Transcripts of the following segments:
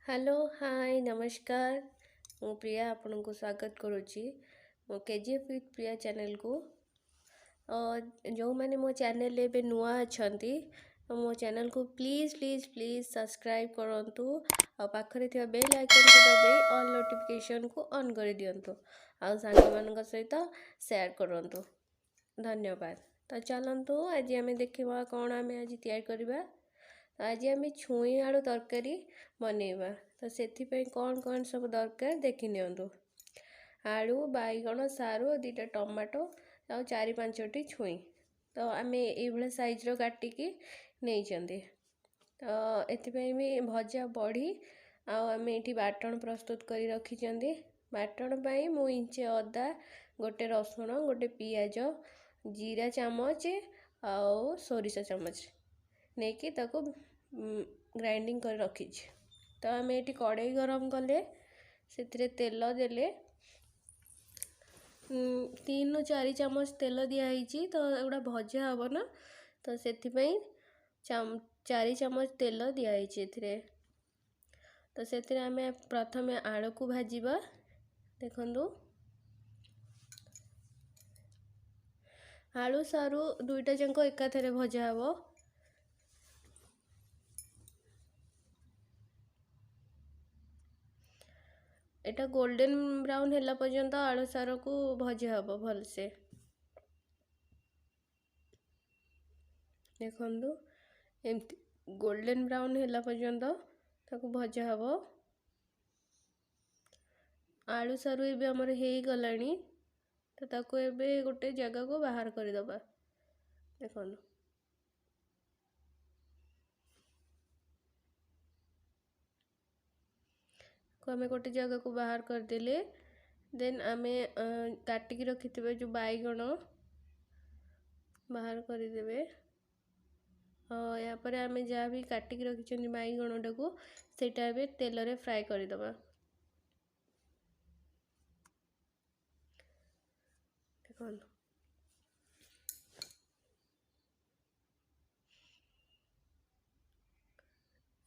Hello, ହାଏ, ନମସ୍କାର। ମୁଁ ପ୍ରିୟା ଆପଣଙ୍କୁ ସ୍ୱାଗତ କରୁଛି ମୋ କେଜିଏଫ୍ ୱିଥ୍ ପ୍ରିୟା ଚ୍ୟାନେଲକୁ। ଯେଉଁମାନେ ମୋ ଚ୍ୟାନେଲରେ ଏବେ ନୂଆ ଅଛନ୍ତି, ମୋ ଚ୍ୟାନେଲକୁ ପ୍ଲିଜ୍ ପ୍ଲିଜ୍ ପ୍ଲିଜ୍ ସବସ୍କ୍ରାଇବ୍ କରନ୍ତୁ ଆଉ ପାଖରେ ଥିବା ବେଲ୍ ଆଇକନ୍କୁ ଦବାଇ ଅଲ୍ ନୋଟିଫିକେସନ୍କୁ ଅନ୍ କରିଦିଅନ୍ତୁ ଆଉ ସାଙ୍ଗମାନଙ୍କ ସହିତ ସେୟାର କରନ୍ତୁ। ଧନ୍ୟବାଦ। ତ ଚାଲନ୍ତୁ, ଆଜି ଆମେ ଦେଖିବା କ'ଣ ଆମେ ଆଜି ତିଆରି କରିବା। ଆଜି ଆମେ ଛୁଇଁ ଆଳୁ ତରକାରୀ ବନେଇବା। ତ ସେଥିପାଇଁ କ'ଣ କ'ଣ ସବୁ ଦରକାର ଦେଖି ନିଅନ୍ତୁ। ଆଳୁ, ବାଇଗଣ, ସାରୁ, 2ଟା ଟମାଟୋ ଆଉ 4 5ଟି ଛୁଇଁ। ତ ଆମେ ଏଇଭଳିଆ ସାଇଜ୍ର କାଟିକି ନେଇଛନ୍ତି। ତ ଏଥିପାଇଁ ବି ଭଜା ବଢ଼ି ଆଉ ଆମେ ଏଇଠି ବାଟଣ ପ୍ରସ୍ତୁତ କରି ରଖିଛନ୍ତି। ବାଟଣ ପାଇଁ ମୁଁ ଇଞ୍ଚେ ଅଦା, 1 ରସୁଣ, 1 ପିଆଜ, ଜିରା ଚାମଚ ଆଉ ସୋରିଷ ଚାମଚ ନେଇକି ତାକୁ ଗ୍ରାଇଣ୍ଡିଙ୍ଗ କରି ରଖିଛି। ତ ଆମେ ଏଇଠି କଡ଼େଇ ଗରମ କଲେ, ସେଥିରେ ତେଲ ଦେଲେ। 3ରୁ 4 ଚାମଚ ତେଲ ଦିଆହେଇଛି। ତ ଏଗୁଡ଼ା ଭଜା ହେବ ନା, ତ ସେଥିପାଇଁ 4 ଚାମଚ ତେଲ ଦିଆହେଇଛି ଏଥିରେ। ତ ସେଥିରେ ଆମେ ପ୍ରଥମେ ଆଳୁକୁ ଭାଜିବା। ଦେଖନ୍ତୁ, ଆଳୁ ସାରୁ ଦୁଇଟା ଯାକ ଏକାଥରେ ଭଜା ହେବ। ଏଇଟା ଗୋଲ୍ଡେନ୍ ବ୍ରାଉନ୍ ହେଲା ପର୍ଯ୍ୟନ୍ତ ଆଳୁ ସାରକୁ ଭଜା ହେବ ଭଲସେ। ଦେଖନ୍ତୁ, ଏମିତି ଗୋଲ୍ଡେନ୍ ବ୍ରାଉନ୍ ହେଲା ପର୍ଯ୍ୟନ୍ତ ତାକୁ ଭଜା ହେବ। ଆଳୁ ସାରୁ ଏବେ ଆମର ହେଇଗଲାଣି, ତ ତାକୁ ଏବେ ଗୋଟେ ଜାଗାକୁ ବାହାର କରିଦେବା। ଦେଖନ୍ତୁ, ଆମେ ଗୋଟେ ଜାଗାକୁ ବାହାର କରିଦେଲେ। ଦେନ୍ ଆମେ କାଟିକି ରଖିଥିବା ଯେଉଁ ବାଇଗଣ ବାହାର କରିଦେବେ। ଏହାପରେ ଆମେ ଯାହା ବି କାଟିକି ରଖିଛନ୍ତି ବାଇଗଣଟାକୁ, ସେଇଟା ଏବେ ତେଲରେ ଫ୍ରାଏ କରିଦେବା। ଦେଖନ୍ତୁ,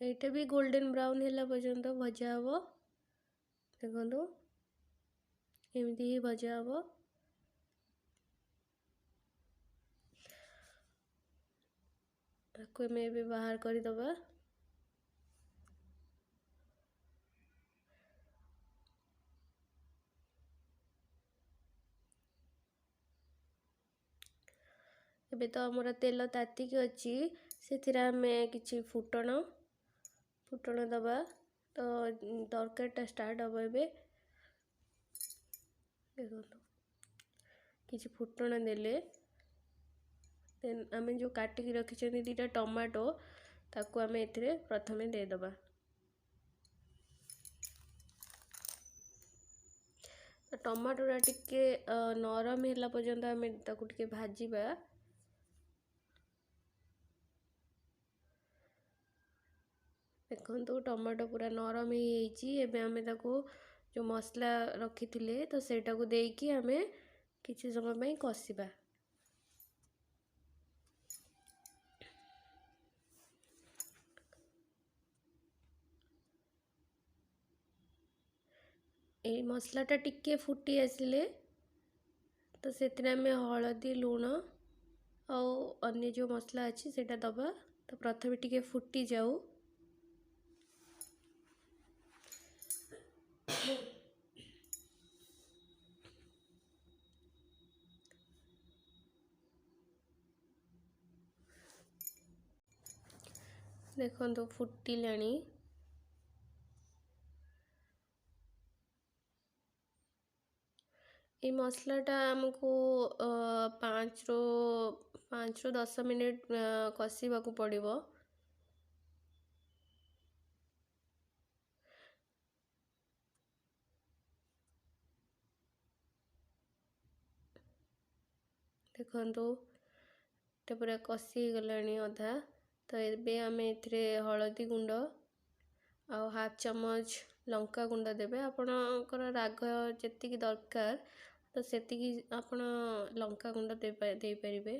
ଏଇଟା ବି ଗୋଲ୍ଡେନ୍ ବ୍ରାଉନ୍ ହେଲା ପର୍ଯ୍ୟନ୍ତ ଭଜା ହେବ। ଦେଖନ୍ତୁ, ଏମିତି ହିଁ ଭଜା ହେବ। ତାକୁ ଆମେ ଏବେ ବାହାର କରିଦେବା। ଏବେ ତ ଆମର ତେଲ ତାତିକି ଅଛି, ସେଥିରେ ଆମେ କିଛି ଫୁଟଣ ଦେବା। ତ ତରକାରୀଟା ଷ୍ଟାର୍ଟ ହେବ ଏବେ। ଦେଖନ୍ତୁ, କିଛି ଫୁଟଣ ଦେଲେ। ଦେନ୍ ଆମେ ଯେଉଁ କାଟିକି ରଖିଛନ୍ତି 2ଟା ଟମାଟୋ, ତାକୁ ଆମେ ଏଥିରେ ପ୍ରଥମେ ଦେଇଦେବା। ଟମାଟୋଟା ଟିକେ ନରମ ହେଲା ପର୍ଯ୍ୟନ୍ତ ଆମେ ତାକୁ ଟିକେ ଭାଜିବା। ଦେଖନ୍ତୁ, ଟମାଟୋ ପୁରା ନରମ ହେଇଯାଇଛି। ଏବେ ଆମେ ତାକୁ ଯେଉଁ ମସଲା ରଖିଥିଲେ, ତ ସେଇଟାକୁ ଦେଇକି ଆମେ କିଛି ସମୟ ପାଇଁ କଷିବା। ଏଇ ମସଲାଟା ଟିକେ ଫୁଟି ଆସିଲେ, ତ ସେଥିରେ ଆମେ ହଳଦୀ, ଲୁଣ ଆଉ ଅନ୍ୟ ଯେଉଁ ମସଲା ଅଛି ସେଇଟା ଦେବା। ତ ପ୍ରଥମେ ଟିକେ ଫୁଟିଯାଉ। ଦେଖନ୍ତୁ, ଫୁଟିଲାଣି। ଏଇ ମସଲାଟା ଆମକୁ 5ରୁ 10 ମିନିଟ୍ କଷିବାକୁ ପଡ଼ିବ। ଦେଖନ୍ତୁ, ଏଟା ପୁରା କଷି ହେଇଗଲାଣି ଅଧା। ତ ଏବେ ଆମେ ଏଥିରେ ହଳଦୀ ଗୁଣ୍ଡ ଆଉ ହାଫ୍ ଚାମଚ ଲଙ୍କା ଗୁଣ୍ଡ ଦେବେ। ଆପଣଙ୍କର ରାଗ ଯେତିକି ଦରକାର, ତ ସେତିକି ଆପଣ ଲଙ୍କା ଗୁଣ୍ଡ ଦେଇପାରିବେ।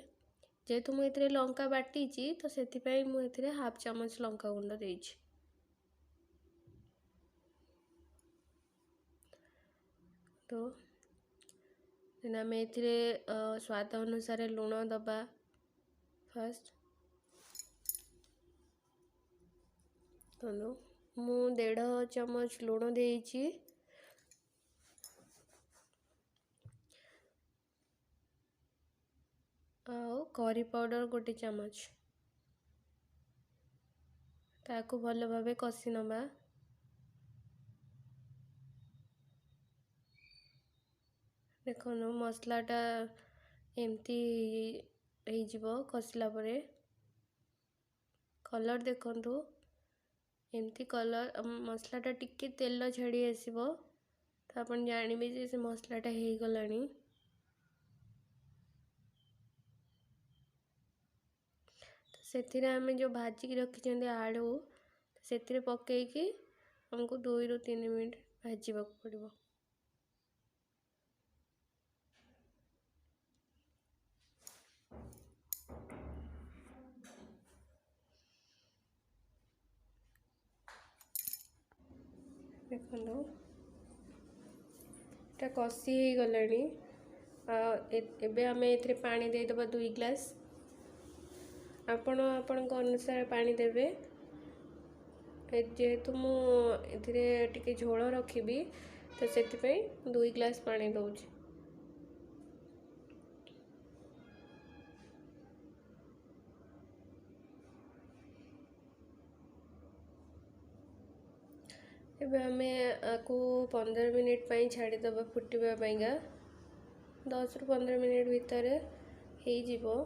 ଯେହେତୁ ମୁଁ ଏଥିରେ ଲଙ୍କା ବାଟିଛି, ତ ସେଥିପାଇଁ ମୁଁ ଏଥିରେ ହାଫ୍ ଚାମଚ ଲଙ୍କା ଗୁଣ୍ଡ ଦେଇଛି। ତ ଦେନ୍ ଆମେ ଏଥିରେ ସ୍ୱାଦ ଅନୁସାରେ ଲୁଣ ଦେବା ଫାର୍ଷ୍ଟ। ଦେଖନ୍ତୁ, ମୁଁ 1.5 ଚାମଚ ଲୁଣ ଦେଇଛି। ଆଉ କରି ପାଉଡ଼ର 1 ଚାମଚ। ତାକୁ ଭଲ ଭାବେ କଷି ନେବା। ଦେଖନ୍ତୁ, ମସଲାଟା ଏମିତି ହେଇଯିବ କଷିଲା ପରେ। କଲର୍ ଦେଖନ୍ତୁ, ଏମିତି କଲର୍, ମସଲାଟା ଟିକେ ତେଲ ଛାଡ଼ି ଆସିବ, ତ ଆପଣ ଜାଣିବେ ଯେ ସେ ମସଲାଟା ହେଇଗଲାଣି। ତ ସେଥିରେ ଆମେ ଯେଉଁ ଭାଜିକି ରଖିଛନ୍ତି ଆଳୁ, ସେଥିରେ ପକାଇକି ଆମକୁ 2ରୁ 3 ମିନିଟ୍ ଭାଜିବାକୁ ପଡ଼ିବ। ଦେଖନ୍ତୁ, ଏଇଟା କଷି ହେଇଗଲାଣି। ଏବେ ଆମେ ଏଥିରେ ପାଣି ଦେଇଦେବା 2 ଗ୍ଲାସ୍। ଆପଣ ଆପଣଙ୍କ ଅନୁସାରେ ପାଣି ଦେବେ। ଯେହେତୁ ମୁଁ ଏଥିରେ ଟିକେ ଝୋଳ ରଖିବି, ତ ସେଥିପାଇଁ 2 ଗ୍ଲାସ୍ ପାଣି ଦେଉଛି। ଏବେ ଆମେ ଆକୁ 15 ମିନିଟ୍ ପାଇଁ ଛାଡ଼ିଦେବା ଫୁଟିବା ପାଇଁକା। 10ରୁ 15 ମିନିଟ୍ ଭିତରେ ହେଇଯିବ।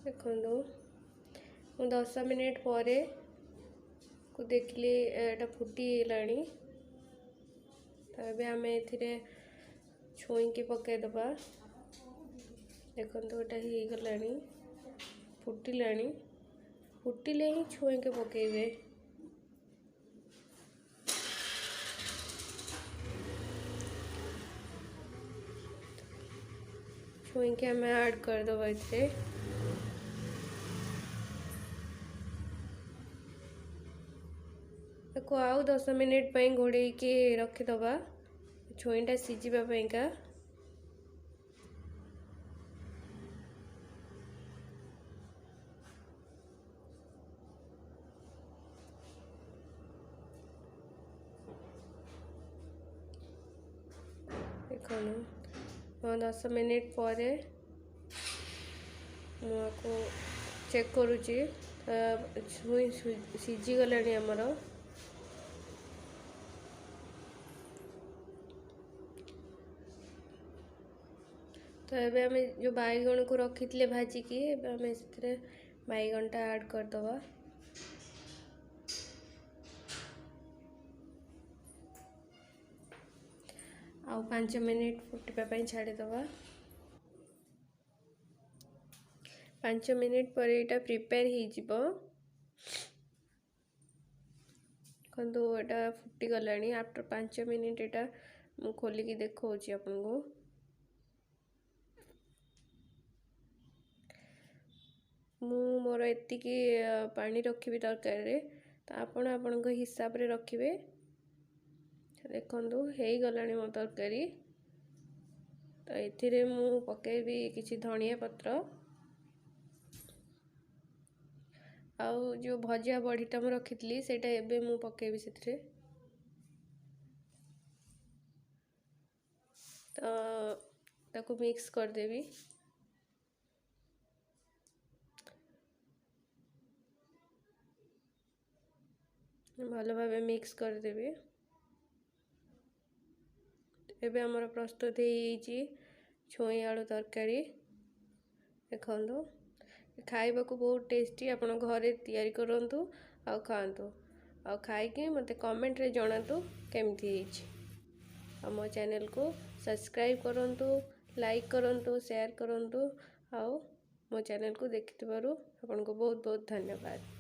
ଦେଖନ୍ତୁ, ମୁଁ 10 ମିନିଟ୍ ପରେ କୁ ଦେଖିଲି, ଏଇଟା ଫୁଟିଗଲାଣି। ତ ଏବେ ଆମେ ଏଥିରେ ଛୁଇଁକି ପକାଇଦେବା। ଦେଖନ୍ତୁ, ଏଇଟା ହେଇଗଲାଣି, ଫୁଟିଲାଣି। ଫୁଟିଲେ ହିଁ ଛୁଇଁକି ପକାଇବେ। ଛୁଇଁକି ଆମେ ଆଡ଼୍ କରିଦେବା ଏଥିରେ। ତାକୁ ଆଉ 10 ମିନିଟ୍ ପାଇଁ ଘୋଡ଼େଇକି ରଖିଦେବା ଛୁଇଁଟା ସିଝିବା ପାଇଁକା। ଦେଖନ୍ତୁ, 10 ମିନିଟ୍ ପରେ ମୁଁ ଆକୁ ଚେକ୍ କରୁଛି। ଛୁଇଁ ସିଝିଗଲାଣି ଆମର। ତ ଏବେ ଆମେ ଯେଉଁ ବାଇଗଣକୁ ରଖିଥିଲେ ଭାଜିକି, ଏବେ ଆମେ ସେଥିରେ ବାଇଗଣଟା ଆଡ଼୍ କରିଦେବା। ଆଉ 5 ମିନିଟ୍ ଫୁଟିବା ପାଇଁ ଛାଡ଼ିଦେବା। 5 ମିନିଟ୍ ପରେ ଏଇଟା ପ୍ରିପେୟାର ହେଇଯିବ। ଦେଖନ୍ତୁ, ଏଇଟା ଫୁଟିଗଲାଣି। ଆଫ୍ଟର 5 ମିନିଟ୍ ଏଇଟା ମୁଁ ଖୋଲିକି ଦେଖାଉଛି ଆପଣଙ୍କୁ। ମୁଁ ମୋର ଏତିକି ପାଣି ରଖିବି ତରକାରୀରେ, ତ ଆପଣ ଆପଣଙ୍କ ହିସାବରେ ରଖିବେ। ଦେଖନ୍ତୁ, ହେଇଗଲାଣି ମୋ ତରକାରୀ। ତ ଏଥିରେ ମୁଁ ପକାଇବି କିଛି ଧନିଆ ପତ୍ର ଆଉ ଯେଉଁ ଭଜା ବଢ଼ିଟା ମୁଁ ରଖିଥିଲି, ସେଇଟା ଏବେ ମୁଁ ପକାଇବି ସେଥିରେ। ତ ତାକୁ ମିକ୍ସ କରିଦେବି। ଭଲ ଭାବେ ମିକ୍ସ କରିଦେବି। ଏବେ ଆମର ପ୍ରସ୍ତୁତ ହେଇଯାଇଛି ଛୁଇଁ ଆଳୁ ତରକାରୀ। ଦେଖନ୍ତୁ, ଖାଇବାକୁ ବହୁତ ଟେଷ୍ଟି। ଆପଣ ଘରେ ତିଆରି କରନ୍ତୁ ଆଉ ଖାଆନ୍ତୁ, ଆଉ ଖାଇକି ମୋତେ କମେଣ୍ଟରେ ଜଣାନ୍ତୁ କେମିତି ହେଇଛି। ଆଉ ମୋ ଚ୍ୟାନେଲକୁ ସବସ୍କ୍ରାଇବ୍ କରନ୍ତୁ, ଲାଇକ୍ କରନ୍ତୁ, ସେୟାର କରନ୍ତୁ। ଆଉ ମୋ ଚ୍ୟାନେଲକୁ ଦେଖିଥିବାରୁ ଆପଣଙ୍କୁ ବହୁତ ବହୁତ ଧନ୍ୟବାଦ।